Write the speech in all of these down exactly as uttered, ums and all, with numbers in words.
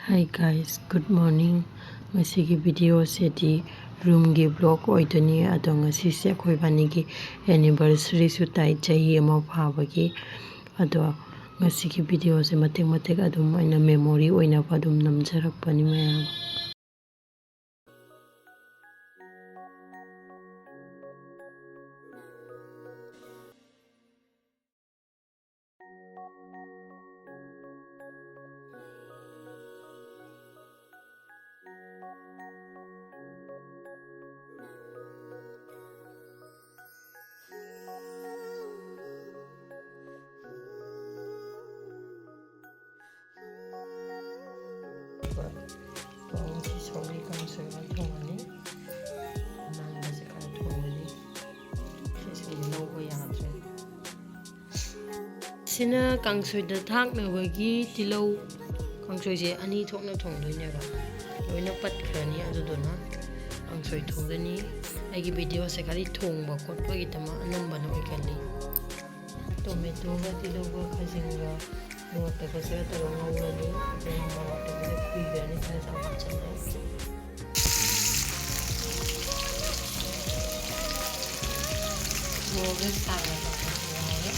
Hi guys, good morning. ꯉꯁꯤꯒꯤ ꯚꯤꯗꯤꯑꯣꯁꯤꯗꯤ ꯔꯨꯝꯒꯤ block ꯑꯣꯏꯗꯣꯏꯅꯤ꯫ ꯑꯗꯣ ꯉꯁꯤꯁꯦ ꯑꯩꯈꯣꯏ ꯏꯕꯥꯅꯤꯒꯤ ꯑꯦꯅꯤꯚꯔꯁꯔꯤꯁꯨ ꯇꯥꯏ, ꯆꯍꯤ ꯑꯃ ꯐꯥꯕꯒꯤ꯫ ꯑꯗꯣ ꯉꯁꯤꯒꯤ ꯚꯤꯗꯤꯑꯣꯁꯦ ꯃꯇꯦꯛ ꯃꯇꯦꯛ ꯑꯗꯨꯝ ꯑꯩꯅ ꯃꯦꯃꯣꯔꯤ ꯑꯣꯏꯅꯕ ꯑꯗꯨꯝ ꯅꯝꯖꯔꯛꯄꯅꯤ ꯃꯌꯥꯝ꯫ ꯉꯁꯤ ꯁꯧꯒ꯭ꯔꯤ ꯀꯥꯡꯁꯣꯏ ꯑꯃ ꯊꯣꯡꯉꯅꯤ꯫ ꯑꯅꯥꯟꯕꯁꯦ ꯈꯔ ꯊꯣꯡꯉꯅꯤ꯫ ꯁꯤꯁꯤꯡꯗꯤ ꯂꯧꯕ ꯌꯥꯗ꯭ꯔꯦ꯫ ꯁꯤꯅ ꯀꯥꯡꯁꯣꯏꯗ ꯊꯥꯛꯅꯕꯒꯤ ꯇꯤꯜꯍꯧ꯫ ꯀꯥꯡꯁꯣꯏꯁꯦ ꯑꯅꯤ ꯊꯣꯛꯅ ꯊꯣꯡꯗꯣꯏꯅꯦꯕ꯫ ꯂꯣꯏꯅ ꯄꯠꯈ꯭ꯔꯅꯤ, ꯑꯗꯨꯗꯨꯅ ꯀꯥꯡꯁꯣꯏ ꯊꯣꯡꯒꯅꯤ꯫ ꯑꯩꯒꯤ ꯚꯤꯗꯤꯑꯣꯁꯦ ꯈꯔꯗꯤ ꯊꯣꯡꯕ ꯈꯣꯠꯄꯒꯤꯗꯃꯛ ꯑꯅꯝꯕꯅ ꯑꯣꯏꯒꯜꯂꯤ꯫ ꯇꯣꯃꯦꯇꯣꯒ ꯇꯤꯜꯍꯧꯒ ꯈꯥꯖꯤꯡꯒ ꯃꯣꯔꯣꯛ ꯑꯇꯦꯛꯄꯁꯤꯒ ꯇꯧꯔꯒ ꯉꯧꯔꯅꯤ꯫ ꯑꯗꯨꯒ ꯃꯣꯔꯣꯛ ꯑꯇꯦꯛꯄꯁꯦ ꯈꯨꯏꯈ꯭ꯔꯅꯤ, ꯈꯔ ꯆꯥꯎꯅ ꯍꯥꯞꯆꯤꯜꯂꯦ꯫ ꯃꯣꯔꯣꯛꯁꯦ ꯁꯥꯡꯅ ꯇꯧꯊꯣꯛꯄ ꯌꯥꯎꯔꯦ꯫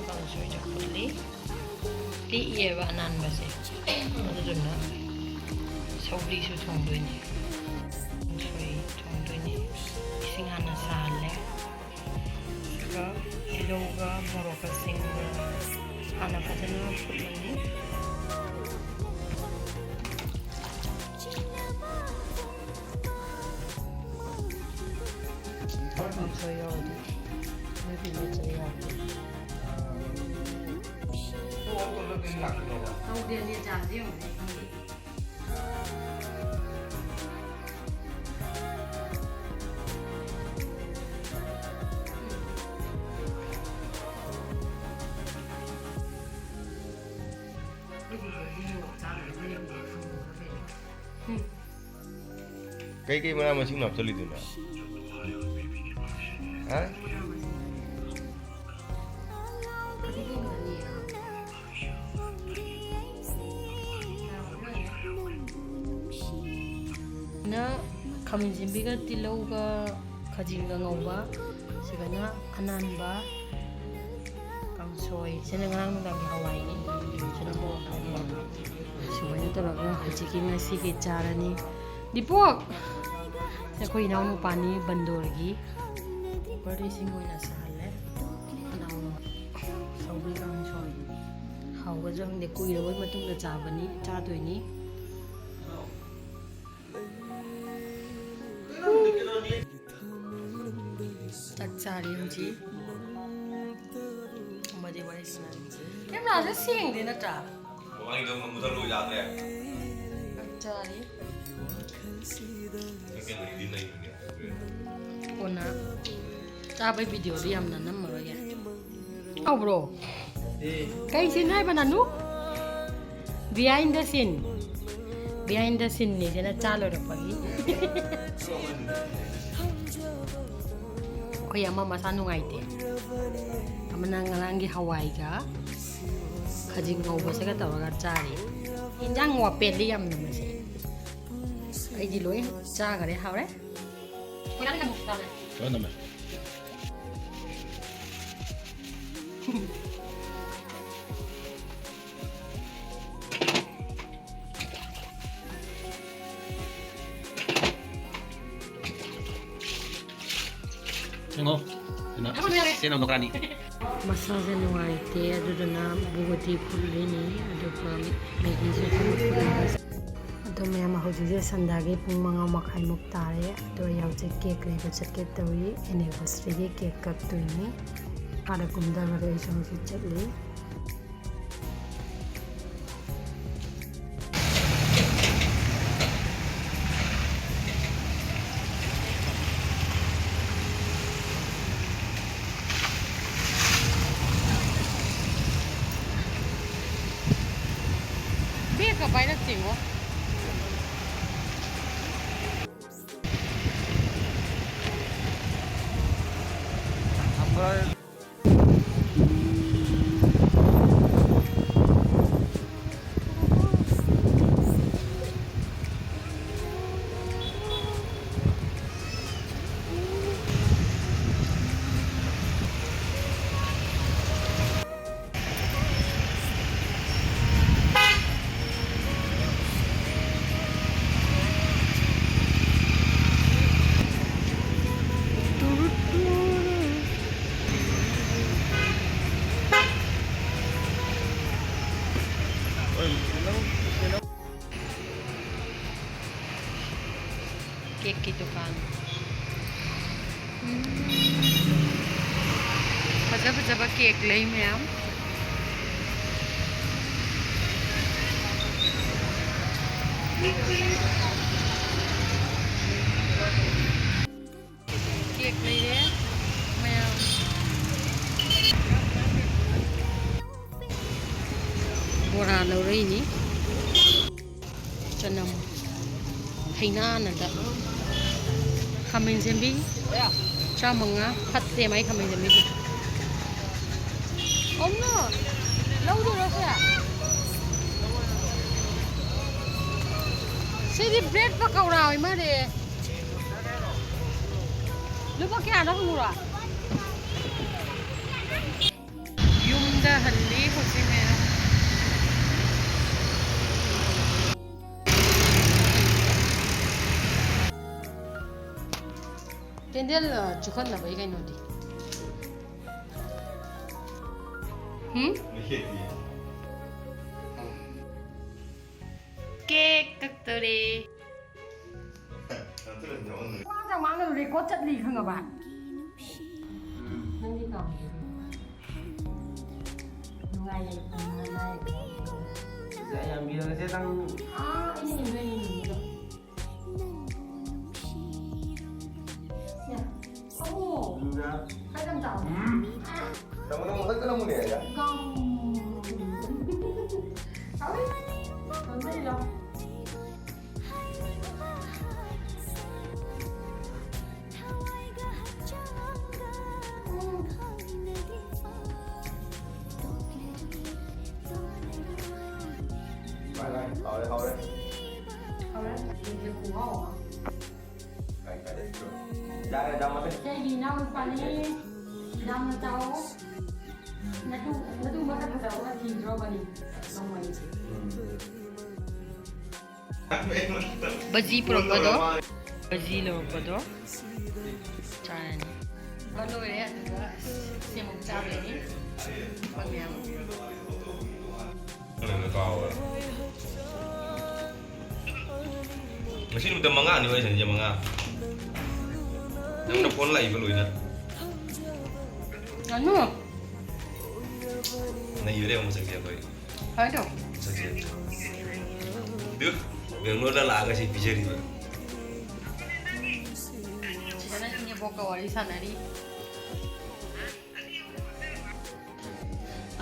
ꯀꯥꯡꯁꯣꯏꯗ ꯐꯨꯠꯂꯤ꯫ ꯄꯤꯛꯏꯑꯕ ꯑꯅꯥꯟꯕꯁꯦ, ꯑꯗꯨꯗꯨꯅ ꯁꯧꯒ꯭ꯔꯤꯁꯨ ꯊꯣꯡꯗꯣꯏꯅꯤ꯫ ꯀꯥꯡꯁꯣꯏ ꯊꯣꯡꯗꯣꯏꯅꯤ꯫ ꯏꯁꯤꯡ ꯍꯥꯟꯅ ꯁꯥꯍꯜꯂꯦ꯫ ꯑꯗꯨꯒ ꯇꯤꯜꯍꯧꯒ ꯃꯣꯔꯣꯛꯀ ꯁꯤꯡꯒ ꯍꯥꯟꯅ ꯐꯖꯅ ꯐꯨꯠꯂꯅꯤ꯫ ꯀꯥꯡꯁꯣꯏ ꯌꯥꯎꯔꯗꯤ ꯃꯣꯏ ꯇꯧꯗꯦ, ꯂꯦꯟꯖꯥꯗꯤ ꯌꯦꯡꯉꯨꯅꯦ, ꯈꯪꯗꯦ꯫ ꯀꯩꯀꯩ ꯃꯅꯥ ꯃꯁꯤꯡ ꯍꯥꯞꯆꯜꯂꯤꯗꯨꯅ? ꯍꯥ? ꯅ ꯈꯥꯃꯦꯟ ꯑꯁꯤꯟꯕꯤꯒ ꯇꯤꯜꯍꯧꯒ ꯈꯥꯖꯤꯡꯒ ꯉꯧꯕ, ꯁꯤꯒꯅ ꯑꯅꯥꯟꯕ ꯀꯥꯡꯁꯣꯏ, ꯁꯤꯅ ꯉꯔꯥꯡ ꯅꯨꯡꯗꯥꯡꯒꯤ ꯍꯋꯥꯏꯅꯤ, ꯁꯤꯅ ꯃꯣꯔꯣꯛ ꯊꯣꯡꯕ꯫ ꯁꯨꯃꯥꯏꯅ ꯇꯧꯔꯒ ꯍꯧꯖꯤꯛꯀꯤ ꯉꯁꯤꯒꯤ ꯆꯥꯔꯅꯤ꯫ ꯗꯤꯄꯣꯛ! ꯑꯩꯈꯣꯏ ꯏꯅꯥꯎꯅꯨꯄꯥꯅꯤ ꯕꯟꯗꯣꯔꯒꯤ ꯕꯥꯔꯗꯦꯁꯤꯡ ꯑꯣꯏꯅ ꯁꯥꯍꯜꯂꯦ꯫ ꯁꯧꯒ꯭ꯔꯤ ꯀꯥꯡꯁꯣꯏ꯫ ꯍꯥꯎꯒꯗ꯭ꯔꯥ ꯈꯪꯗꯦ, ꯀꯨꯏꯔꯕꯩ ꯃꯇꯨꯡꯗ ꯆꯥꯕꯅꯤ, ꯆꯥꯗꯣꯏꯅꯤ꯫ ꯆꯥꯛ ꯆꯥꯔꯤ ꯍꯧꯖꯤꯛ꯫ ꯑꯃꯗꯤ ꯋꯥꯔꯤ ꯁꯥꯟꯅꯔꯤ꯫ ꯀꯦꯃꯦꯔꯥꯁꯦ ꯁꯦꯡꯗꯦ ꯅꯠꯇ꯭ꯔꯥ? ꯃꯃꯥꯡꯒꯤꯗꯣ ꯑꯃꯨꯛ ꯃꯨꯊꯠꯂꯨ ꯌꯥꯗ꯭ꯔꯦ꯫ ꯆꯥꯔꯤ꯫ ꯀꯣꯟꯅ ꯆꯥꯕꯩ ꯚꯤꯗꯤꯑꯣꯗꯤ ꯌꯥꯝꯅ ꯅꯝꯃꯔꯣꯏꯒꯦ꯫ ꯇꯧꯕ꯭ꯔꯣ? ꯀꯩ ꯁꯤꯟ ꯍꯥꯏꯕ ꯅꯅꯨ? Behind the scene꯫ Behind the scene ꯅꯤꯁꯤꯅ ꯆꯥ ꯂꯣꯏꯔꯛꯄꯒꯤ꯫ ꯑꯩꯈꯣꯏ ꯑꯃ ꯃꯁꯥ ꯅꯨꯡꯉꯥꯏꯇꯦ꯫ ꯑꯃꯅ ꯉꯔꯥꯡꯒꯤ ꯍꯋꯥꯏꯒ ꯈꯖꯤꯡ ꯉꯧꯕꯁꯤꯒ ꯇꯧꯔꯒ ꯆꯥꯔꯤ꯫ ꯏꯟꯖꯥꯡ ꯋꯥꯄꯦꯜꯂꯤ ꯌꯥꯝꯅ ꯃꯁꯤ꯫ ꯑꯩꯗꯤ ꯂꯣꯏ ꯆꯥꯈꯔꯦ, ꯍꯥꯎꯔꯦ꯫ ꯌꯦꯡꯉꯣ꯫ ꯁꯤꯅ ꯁꯤꯅ ꯅꯣꯀ꯭ꯔꯥꯅꯤ꯫ ꯃꯁꯥꯁꯦ ꯅꯨꯡꯉꯥꯏꯇꯦ, ꯑꯗꯨꯗꯨꯅ ꯕꯣꯗꯤ ꯐꯨꯜꯂꯤꯅꯤ, ꯑꯗꯨꯒ ꯃꯦꯒꯤꯁꯨ ꯐꯨꯜꯂꯤ꯫ ꯑꯗꯣ ꯃꯌꯥꯝ, ꯍꯧꯖꯤꯛꯁꯦ ꯁꯟꯗꯥꯒꯤ ꯄꯨꯡ ꯃꯉꯥ ꯃꯈꯥꯏꯃꯨꯛ ꯇꯥꯔꯦ꯫ ꯑꯗꯣ ꯑꯩ ꯍꯧꯖꯤꯛ ꯀꯦꯛ ꯂꯩꯕ ꯆꯠꯀꯦ ꯇꯧꯔꯤ, ꯑꯦꯅꯤꯚꯔꯁꯔꯤꯒꯤ ꯀꯦꯛ ꯀꯛꯇꯣꯏꯅꯤ꯫ ꯃꯈꯥꯗ ꯀꯨꯝꯊꯈ꯭ꯔꯦ, ꯑꯩꯁꯨ ꯍꯧꯖꯤꯛ ꯆꯠꯂꯤ꯫ ꯄꯥꯏꯔꯛꯇꯦꯉꯣ꯫ ꯀꯦꯛꯀꯤ ꯗꯨꯀꯥꯟ꯫ ꯎꯝ꯫ ꯐꯖ ꯐꯖꯕ ꯀꯦꯛ ꯂꯩ ꯃꯌꯥꯝ꯫ ꯀꯦꯛ ꯂꯩꯔꯦ ꯃꯌꯥꯝ꯫ ꯕꯣꯔꯥ ꯂꯧꯔꯛꯏꯅꯤ꯫ ꯆꯅꯝ, ꯍꯩꯅꯥꯅꯗ, ꯈꯥꯃꯦꯟ ꯁꯦꯝꯕꯤ ꯇꯔꯥꯃꯉꯥ꯫ ꯐꯠꯇꯦ ꯃꯥꯏ ꯈꯥꯃꯦꯟ ꯁꯦꯝꯕꯤꯗꯤ꯫ ꯑꯣꯝꯅꯣ, ꯂꯧꯗꯣꯏꯔꯣ ꯑꯩꯈꯣꯏ? ꯁꯤꯗꯤ ꯕ꯭ꯔꯦꯗ ꯄꯀꯧꯔꯥ ꯑꯣꯏ ꯃꯥꯜꯂꯦ꯫ ꯂꯨꯄꯥ ꯀꯌꯥꯅꯣ ꯍꯪꯉꯨꯔꯣ? ꯌꯨꯝꯗ ꯍꯜꯂꯤ ꯍꯧꯖꯤꯛ ꯃꯌꯥꯝ꯫ ꯀꯦꯟꯗꯜ, ꯑ, ꯆꯨꯈꯠꯅꯕꯩ ꯀꯩꯅꯣꯗꯤ? ꯍꯨꯝ? ꯀꯦꯛ ꯀꯛꯇꯣꯔꯦ꯫ ꯋꯥ ꯆꯪ ꯉꯥꯡꯒꯅꯨ, ꯔꯦꯀꯣꯔꯗ ꯆꯠꯂꯤ ꯈꯪꯉꯕ? ꯅꯪꯗꯤ ꯀꯥꯎꯗ꯭ꯔꯤꯕ? ꯅꯨꯡꯉꯥꯏ ꯂꯩꯕ ꯅꯨꯡꯉꯥꯏ ꯂꯩꯕ꯫ ꯁꯤꯁꯦ ꯑꯩ ꯌꯥꯝ ꯌꯦꯡꯉꯁꯦ ꯅꯪ꯫ ꯑꯥ, ꯑꯩꯅ ꯌꯦꯡꯗꯣꯏꯅꯦ, ꯌꯦꯡꯗꯣꯏꯅꯦ꯫ ꯁꯦ, ꯊꯣꯛꯑꯣ꯫ ꯎꯝ, ꯌꯥ꯫ ꯈꯔ ꯌꯥꯝ ꯆꯥꯎ꯫ ꯎꯝ꯫ ꯇꯥꯃꯣ, ꯅꯪ ꯃꯊꯛꯇ ꯅꯪ ꯃꯨꯅꯦ ꯍꯥꯏꯗ? ꯒꯥꯎ꯫ ꯆꯥꯎꯋꯤ꯫ ꯅꯝꯖꯜꯂꯣ꯫ ꯚꯥꯏ, ꯚꯥꯏ, ꯍꯥꯎꯔꯦ, ꯍꯥꯎꯔꯦ꯫ ꯍꯥꯎꯔꯦ? ꯌꯦꯟꯁꯦ ꯈꯨꯍꯥꯎ ꯑꯃ꯫ ꯌꯥꯔꯦ, ꯌꯥꯝꯃꯜꯂꯦ꯫ ꯏꯆꯦꯒꯤ ꯏꯅꯥꯎꯅꯨꯄꯥꯅꯤ, ꯌꯥꯝꯅ ꯆꯥꯎ꯫ ꯅꯇꯨ, ꯅꯇꯨ ꯃꯁꯛ ꯐꯖꯕ ꯑꯃ ꯊꯤꯗ꯭ꯔꯣꯕꯅꯤ? ꯅꯣꯡꯃꯩ꯫ ꯕꯖꯤ ꯄꯨꯔꯛꯄꯗꯣ, ꯕꯖꯤ ꯂꯧꯔꯛꯄꯗꯣ ꯆꯥꯔꯅꯤ꯫ ꯂꯣꯏꯔꯦ, ꯑꯗꯨꯒ ꯁꯤ ꯑꯃꯨꯛ ꯆꯥꯗꯣꯏꯅꯤ꯫ ꯄꯪꯉꯦ ꯌꯥꯝ꯫ ꯀꯥꯎꯔꯦ꯫ ꯉꯁꯤ ꯅꯨꯃꯤꯠꯇ ꯃꯉꯥꯅꯤ ꯋꯥꯔꯤ ꯁꯥꯟꯅꯩꯁꯦ, ꯃꯉꯥ꯫ ꯅꯪꯅ ꯐꯣꯟ ꯂꯥꯛꯏꯕ ꯂꯣꯏꯅ꯫ ꯉꯥꯅꯨ꯫ ꯅꯩꯔꯦ ꯑꯃꯨꯛ ꯃꯁꯛꯁꯦ ꯑꯩꯈꯣꯏ꯫ ꯀꯃꯥꯏꯅ ꯇꯧ? ꯃꯁꯛꯁꯦ꯫ ꯑꯗꯨ ꯕꯦꯡꯒ꯭ꯂꯣꯔꯗ ꯂꯥꯛꯑꯒ ꯁꯤ ꯄꯤꯖꯔꯤꯕ꯫ ꯁꯤꯗꯅ ꯏꯅꯦꯕꯣꯛꯀ ꯋꯥꯔꯤ ꯁꯥꯟꯅꯔꯤ꯫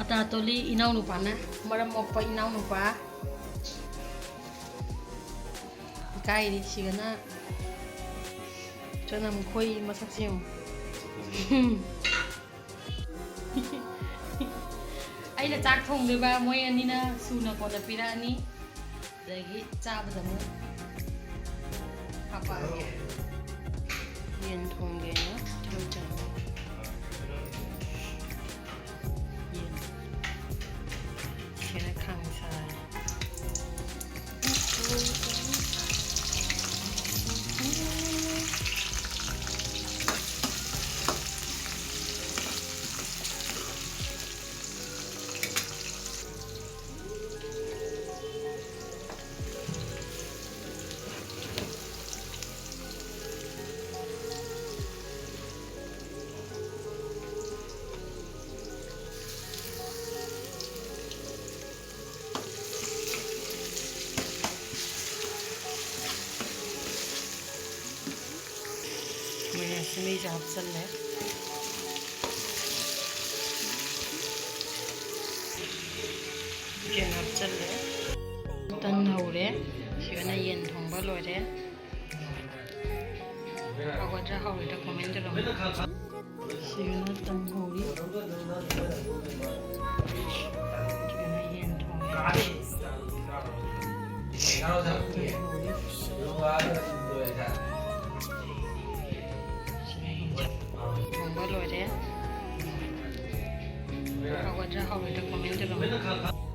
ꯑꯇꯥꯇꯣꯂꯤ ꯏꯅꯥꯎꯅꯨꯄꯥꯅ, ꯃꯔꯝ ꯃꯣꯛꯄ ꯏꯅꯥꯎꯅꯨꯄꯥ꯫ ꯏꯀꯥꯏꯔꯤ ꯁꯤꯒꯅ꯫ ꯆꯅꯝ ꯈꯣꯏ ꯃꯁꯛꯁꯦ ꯌꯦꯡꯉꯨ꯫ ꯑꯩꯅ ꯆꯥꯛ ꯊꯣꯡꯗꯣꯏꯕ, ꯃꯣꯏ ꯑꯅꯤꯅ ꯁꯨꯅ ꯀꯣꯟꯅ ꯄꯤꯔꯛꯑꯅꯤ꯫ ꯑꯗꯒꯤ ꯆꯥꯕꯗ ꯑꯃꯨꯛ ꯍꯥꯄꯛꯑꯒꯦ꯫ ꯌꯦꯟ ꯊꯣꯡꯒꯦꯅ ꯇꯤꯜꯍꯧ ꯆꯅꯝ꯫ ꯌꯦꯟ꯫ ꯁꯤꯅ ꯈꯥꯡ ꯁꯥꯔꯦ꯫ ꯃꯌꯥꯟꯁꯤ ꯃꯩꯁꯦ ꯍꯥꯞꯆꯜꯂꯦ꯫ ꯌꯦꯟ ꯍꯥꯞꯆꯜꯂꯦ꯫ ꯇꯟ ꯍꯧꯔꯦ꯫ ꯁꯤꯒꯅ ꯌꯦꯟ ꯊꯣꯡꯕ ꯂꯣꯏꯔꯦ꯫ ꯍꯧꯒꯗ꯭ꯔꯥ ꯍꯧꯔꯣꯏꯗ꯭ꯔꯥ comment ꯇꯧꯔꯝꯃꯨ꯫ ꯁꯤꯒꯅ ꯇꯟ ꯍꯧꯔꯤ꯫ ꯁꯤꯒꯅ ꯌꯦꯟ ꯊꯣꯡꯉꯦ꯫ ꯊꯣꯡꯕ ꯂꯣꯏꯔꯦ꯫ ꯍꯧꯒꯗ꯭ꯔꯥ ꯍꯧꯔꯣꯏꯗ꯭ꯔꯥ comment ꯇꯧꯔꯝꯃꯨ꯫